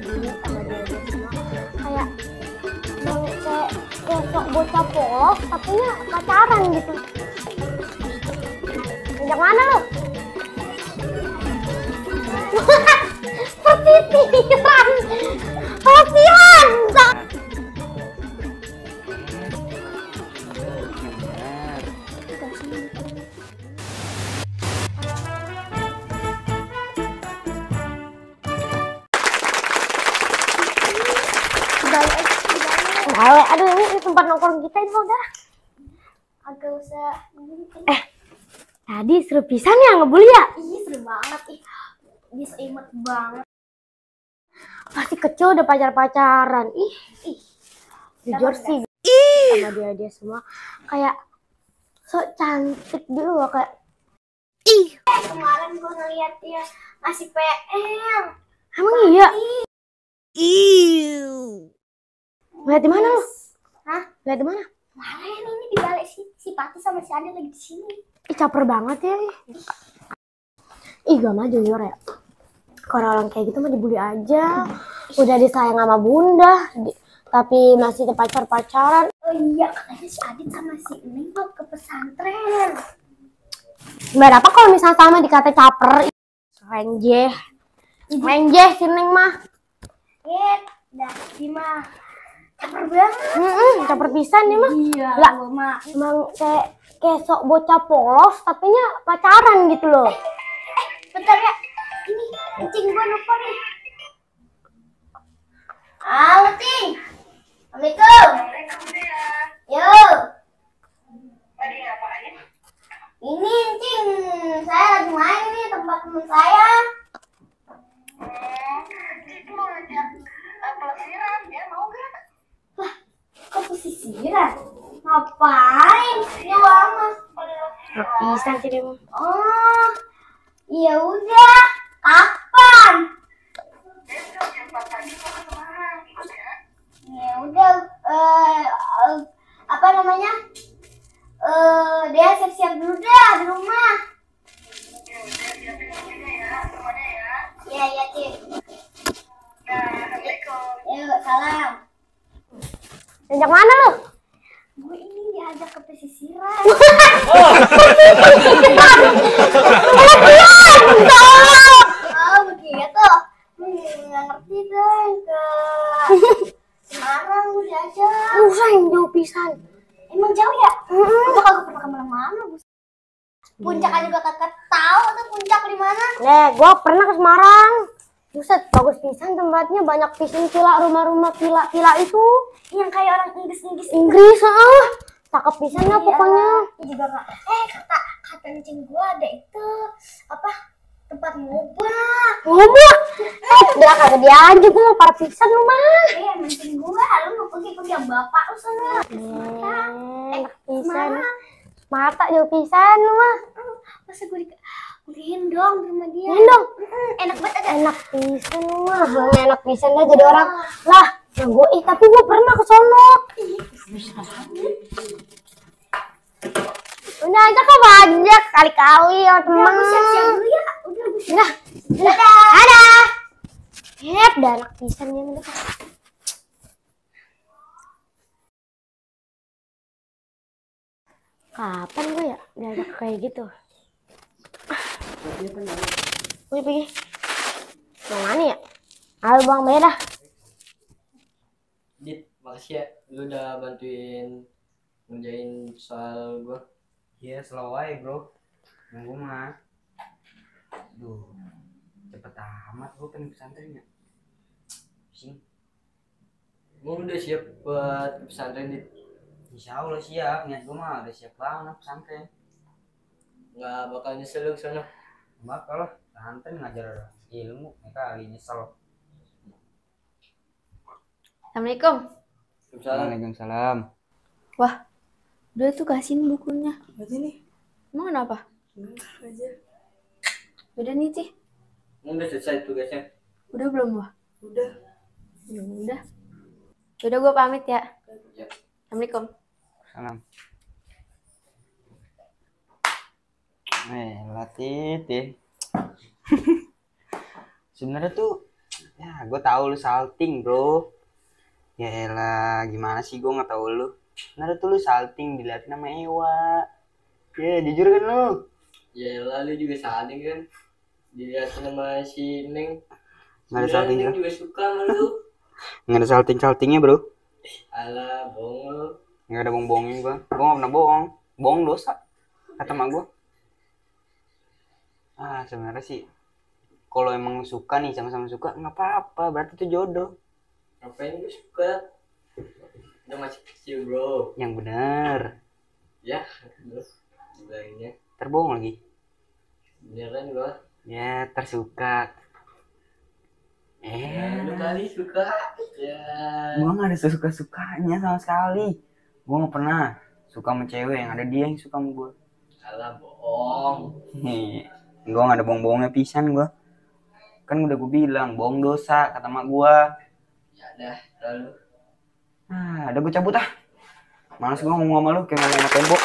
gini sama dia semua kayak kayak sok bocah polos tapi nya pacaran gitu. Sejak mana lu? Petitiran Latihan aduh ini tempat nongkrong kita ini udah agak usah tadi seru pisan ya ngebully ya? Iya seru banget bisa imut banget pasti kecil udah pacaran jujur sih sama dia semua kayak sok cantik dulu loh kayak kemarin gue ngeliat dia ngasih PL emang iya? Lihat di mana lo? Hah? Lihat di mana? Kemarin ini di balik si Pati sama si Ade lagi di sini. Caper banget ya. Gak mah jujur ya. Kalau orang kayak gitu mah dibully aja. Udah disayang sama bunda, tapi masih pacaran. Oh iya, katanya si Adit sama si Neng mau ke pesantren. Berapa kalau misalnya sama dikata caper? Renjeh si Neng mah. Dah, mah. Caper banget. Caper pisan nih mah. Iya, emang kayak sok bocah polos tapi nya pacaran gitu loh. Bentar ya. Ini kencing gua lupa nih. Halo, Ting. Assalamualaikum. Yo. Tadi ngapain? Ini, Ting. Saya lagi main nih tempat teman saya. Itu mau ngajak pelesiran, dia mau gak? Lah, kok pesisiran? Ngapain? Ya lama. Bisa sih dia. Oh, ya udah. Kapan? Ya udah. Apa namanya? Dia siap-siap dulu dah di rumah. Ya udah, siapin mobilnya ya, semuanya ya. Iya, Cik. Assalamualaikum. Yuk, salam. Sejak mana lu? Gue ini diajak ke pesisiran. Oh, begitu. Nggak ngerti deh. Ke Semarang gue diajak. Sayang jauh pisan. Emang jauh ya? Gue kagak pernah kemana-mana. Puncak aja gue kagak tahu tuh puncak di mana. Gue pernah ke Semarang. Buset, bagus pisan tempatnya, banyak pisan villa, rumah-rumah villa itu. Yang kayak orang Inggris, cakep pisan ya pokoknya. Iya juga kak. Kata ncing gua ada itu apa tempat ngobak. Udah kagak dia aja gua mau para pisan lu mah. Ncing gua, lu mau pergi sama bapak lu sana. Pisan. Mata jauh pisan lu mah. Masa gua gendong sama dia. Gendong? Enak banget ada. Enak pisan lu mah. Enak pisan lah jadi orang. Lah, tapi gua pernah ke sono. Udah aja kok banyak kali-kali ya teman. Siap-siap dulu ya. Udah. Ada. Udah enak pisan ya. Kapan gue ya diajak kayak gitu? Gue pergi. Mau mana ya? Halo Bang Beda. Dit, makasih ya. Lu udah bantuin ngerjain soal gue. Iya, slow aja bro. Nunggu mah. Duh, cepet amat gue pengen pesantren ya. Pusing. Gue udah siap buat pesantren, Dit. Insya Allah siap, niat gue mah udah siap banget pesantren. Nggak bakal nyesel lu kesana. Bakal lah, pesantren ngajar ilmu, kali nyesel. Assalamualaikum. Waalaikumsalam. Wah, udah tuh kasihin bukunya. Aja nih. Emang kenapa? Bentar aja. Udah nih, Ci. Udah selesai tugasnya. Udah belum, Wah? Udah. Udah. Udah gue pamit ya. Ya. Assalamualaikum. Salam. Latih. Sebenarnya tuh Ya, gue tahu lu salting, bro. Ya elah, gimana sih gue nggak tahu lu. Nah, tuh lu salting dilihatin sama Ewa. Ya, jujur kan lu? Ya lalu juga saling kan dilihatin sama si Neng. Nggak ada Sebenarnya salting, Neng bro. juga suka sama lu. Nggak ada salting-saltingnya, bro. Alah, bohong lu. Nggak ada bohong-bohongin gue. Gue nggak pernah bohong. Bohong dosa, kata mak gue. Sebenarnya sih, kalau emang suka nih, sama-sama suka, nggak apa-apa. Berarti itu jodoh. Ngapain gue suka? Udah masih kecil, bro. Yang bener. Ya, terus dibilangnya Terbohong lagi. beneran gua. Ya, tersuka. Ya, lu kali suka. Ya. Gue gak ada suka-sukanya sama sekali. Gue gak pernah suka sama cewek, yang ada dia yang suka sama gue. Alah, bohong. Gue gak ada bohong-bohongnya pisan gue. Kan udah gue bilang, bohong dosa, kata mak gue. Ya dah, lalu. Udah gue cabut ah. Males gue ngomong sama lu kayak ngomong sama tembok.